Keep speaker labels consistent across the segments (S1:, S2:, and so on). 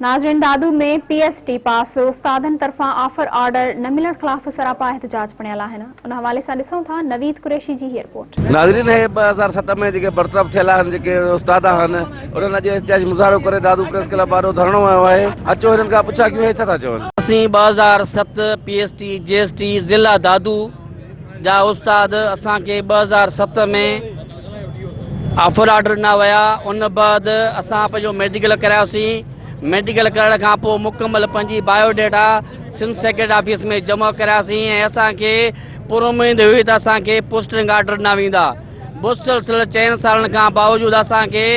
S1: ناظرين Dadu ۾ P S T پاس استادن طرفان آفر آرڊر نه ملڻ خلاف سراپا احتجاج بڻيل آهن ان حوالي سان ڏسون ٿا نويد قريشي جي هي رپورٽ.
S2: ناظرين هي 2007 ۾ جيڪي برطرف ٿيل آهن جيڪي استاد آهن انهن اڄ احتجاجي مظاهرو ڪري دادو پريس ڪلب آڏو ڌرڻو هنيو آهي اچو هنن کان پڇا ڪيون هي ڇا ٿا چون.
S3: اسين 2007 P S T G S T ضلع دادو جا استاد اسان کي 2007 ۾ آفر آرڊر ڏنا ويا ان بعد اسان پنهنجو ميڊيڪل ڪرايوسين ميڊيڪل ڪرڻ کان پوء مڪمل پنهنجي bio data Sindh secretary office ۾ جمع ڪراياسين ۽ اسان کي پر اميد هئي ته اسان کي پوسٽنگ آرڊر ڏنا ويندا مسلسل چئن سالن کان باوجود اسان کي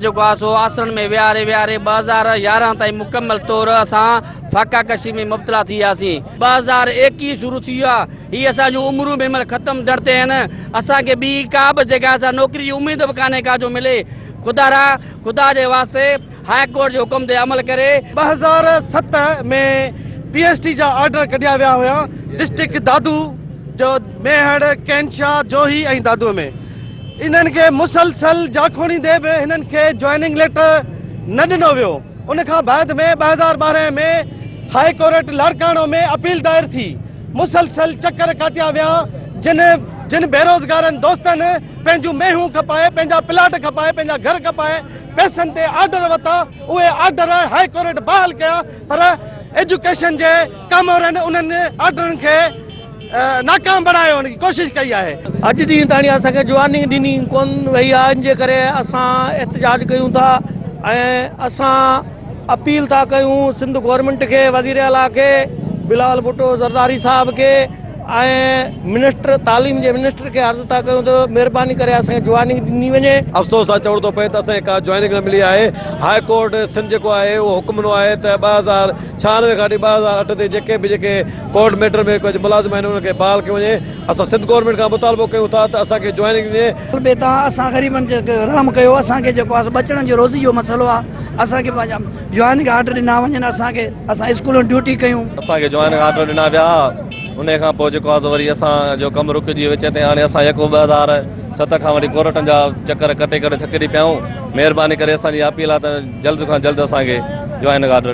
S3: جيڪو آهي سو آسرن ۾ ويهاري ويهاري 2011 تائين مڪمل طور اسان فاقا ڪشي ۾ مبتلا ٿي وياسين 2021 شروع ٿي ويو آهي هي اسان جون عمرون به هن مهل ختم ٿيڻ تي آهن، اسان کي ٻي ڪا به جيڪا سا نوڪري جي اميد به ڪانهي ڪا جو ملي، خدا را خدا جي واسطي هاء ڪورٽ جي حڪم تي عمل ڪري.
S4: 2007 ۾ پي ايس ٽي جا آرڊر ڪڍيا ويا هيا ڊسٽرڪٽ دادو جو ميهڙ، ڪينشا، جوهي ۽ دادو ۾ انهن کي مسلسل جاکوڙيندي به هنن کي جوائننگ ليٽر نه ڏنو ويو ان کان بعد ۾ 2012 ۾ هاء ڪورٽ لاڙڪاڻو ۾ اپيل دائر ٿي مسلسل چڪر ڪاٽيا ويا جن جن بيروزگارن دوستن پنهنجون مينهون کپائي پنهنجا پلاٽ کپائي پنهنجا گهر کپائي پئسن تي آرڊر ورتا اهي آرڊر هاء ڪورٽ بحال ڪيا پر ايجوڪيشن جي ڪامورن انهن آرڊرن کي ناڪام بڻايو جي ڪوشش ڪئي آهي.
S5: اڄ ڏينهن تائين اسان کي جواني ڏني ڪون وئي آهي ان جي ڪري اسان احتجاج ڪيون ٿا ۽ اسان اپيل ٿا ڪيون سنڌ گورنمينٽ کي وزير اعليٰ کي بلاول ڀٽو زرداري صاحب کي ۽ منسٽر تعليم جي منسٽر کي عرض ٿا ڪيون ته مهرباني ڪري اسان کي جوائننگ ڏني وڃي.
S2: افسوس سان چوڻو ٿو پئي ته اسان کي ڪا جوائننگ نه ملي آهي هاء ڪورٽ سنڌ جيڪو آهي اهو حڪم ڏنو آهي ته 2096 کان وٺي 2008 تائين جيڪي به جيڪي ڪورٽ ميٽر ۾ ڪجهه ملازم آهن انهن کي بحال ڪيو وڃي اسان سنڌ گورنمينٽ کان مطالبو ڪيون ٿا ته اسان کي جوائننگ ڏني.
S6: به تان اسان غريبن تي رحم ڪيو اسان کي جيڪو آهي ٻچڙن جي روزي جو مسئلو آهي اسان کي پنهنجا جوائننگ آرڊر ڏنا وڃن اسان کي اسان اسڪولن ڊيوٽي ڪيون.
S7: اسان کي جوائننگ آرڊر ڏنا ويا انهي کان پوء جيڪو آهي سو وري اسان جو ڪم رڪجي ويو وچ تي هاڻي اسان يڪو 2007 کان وٺي ڪورٽن جا چڪر ڪٽي ڪٽي ٿڪجي پيا آهيون مهرباني ڪري اسان جي اپيل آهي ته جلد کان جلد اسان کي جوائننگ آرڊر.